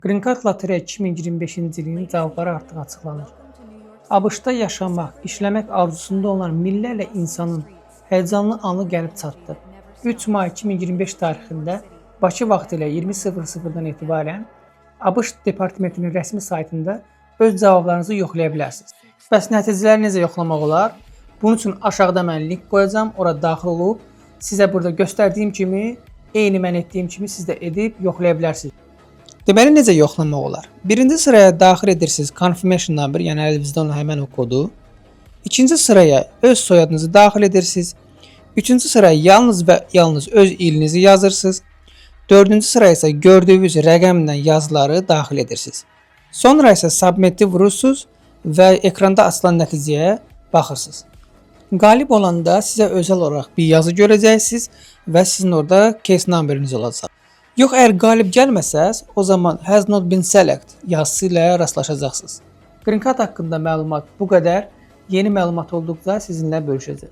Green Card Lotereya 2025-ci ilin cavabları artıq açıqlanır. ABŞ-da yaşamaq, işləmək arzusunda olan minlərlə insanın həyəcanlı anı gəlib çatdı. 3 may 2025 tarixində Bakı vaxtı ilə 20:00-dan etibarən ABŞ departamentinin rəsmi saytında öz cavablarınızı yoxlaya bilərsiniz. Bəs nəticələri necə yoxlamaq olar? Bunun üçün aşağıda mən link qoyacağam. Ora daxil olub sizə burada göstərdiyim kimi, eyni mən etdiyim kimi siz də edib yoxlaya bilərsiniz. Deməli, necə yoxlamaq olar? Birinci sıraya daxil edirsiniz confirmation number, yəni əlinizdə olan həmin o kodu. İkinci sıraya öz soyadınızı daxil edirsiniz. Üçüncü sıraya yalnız və yalnız öz ilinizi yazırsınız. Dördüncü sıraya isə gördüyünüz rəqəmlə yazıları daxil edirsiniz. Sonra isə submit-i vurursunuz və ekranda açılan nəticəyə baxırsınız. Qalib olanda sizə özəl olaraq bir yazı görəcəksiniz və sizin orada case numberiniz olacaq. Yox, əgər qalib gəlməsəz, o zaman "has not been select" yazısı ilə rastlaşacaqsınız. Green Card haqqında məlumat bu qədər. Yeni məlumat olduqca sizinlə bölüşəcəm.